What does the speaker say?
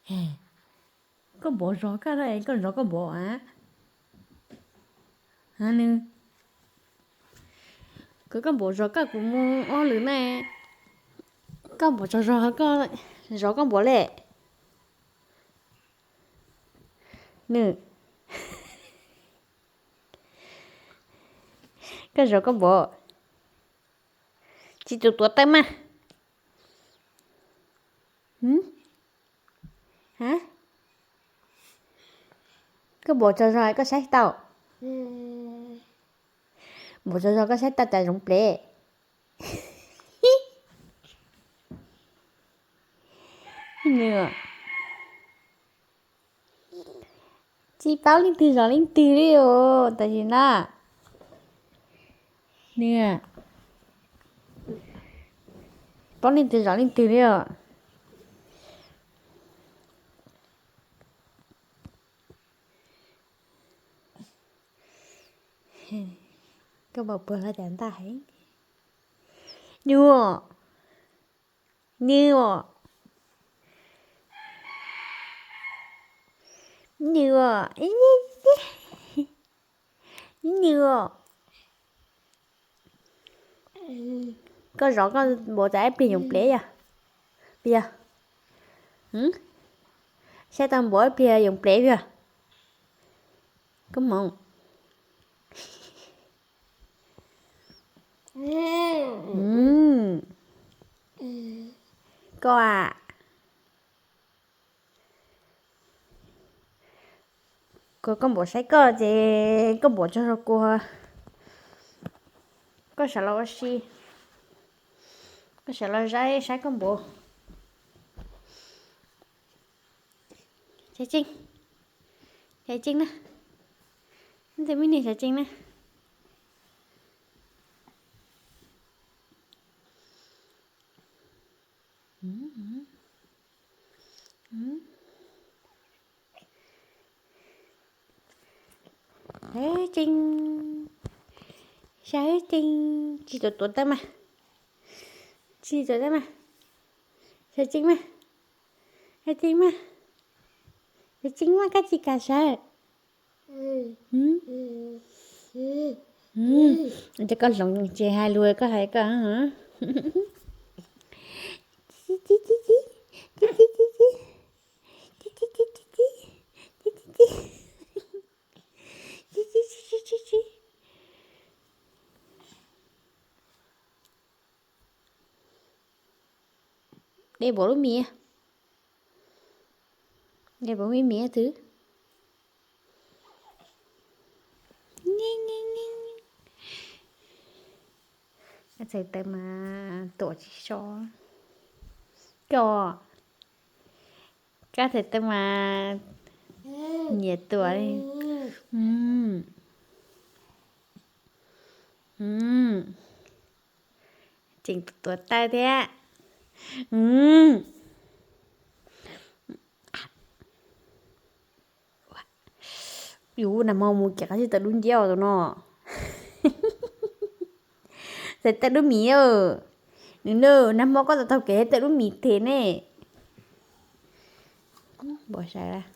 Koj npov zog koj, koj zov koj npov a. Nws, koj npov zog koj, kuv mus ob lwm ne. Koj npov tsaug zog, koj zov koj npov le. Nws, koj zov koj npov, tsis tus tuav tawb mas. Koj npov tsaug zog koj saib tau. Npov tsaug zog koj saib tau cas zoov plev. Nws, tsis paub leej twg zov leej twg li os tam sim no. Nws, paub leej twg zov leej twg li os. Koj npov puag los cas ntaj heev. Nws, nws os, nws os, nws os. Koj zov koj npov tas ib pliag yoov plev yog? Yog, saib tau npov ib pliag yoov plev yog? Koj moov. Koj a, koj npov saib koj ces koj npov tsaug zog kuv, koj sawv los ua si, koj sawv los saib saib koj npov. Xyov Tsees, Xyov Tsees na, ntxim me niag Xyov Tsees na. Xyov Tsees, Xyov Tsees, tsis tuav tuav tawb mas, tsis tuav tawb mas, Xyov Tsees mas, Xyov Tsees mas, Xyov Tsees mas koj tsis kam sawv. Ces koj hloov ces hais lus koj hais koj. De npaum lub mis, de npaum lub mis twg. Koj txhais taw mas tuam tsis so. Koj, koj txhais taw mas nyiam tuam li. Tseem tuav taw thiab. Yus nag hmo mus kev qab tsis tawm dub nciab tus no. Txhais taw dub mis. Nws, nag hmo koj tau taug kev tawm dub mis tes ne. Npov saib,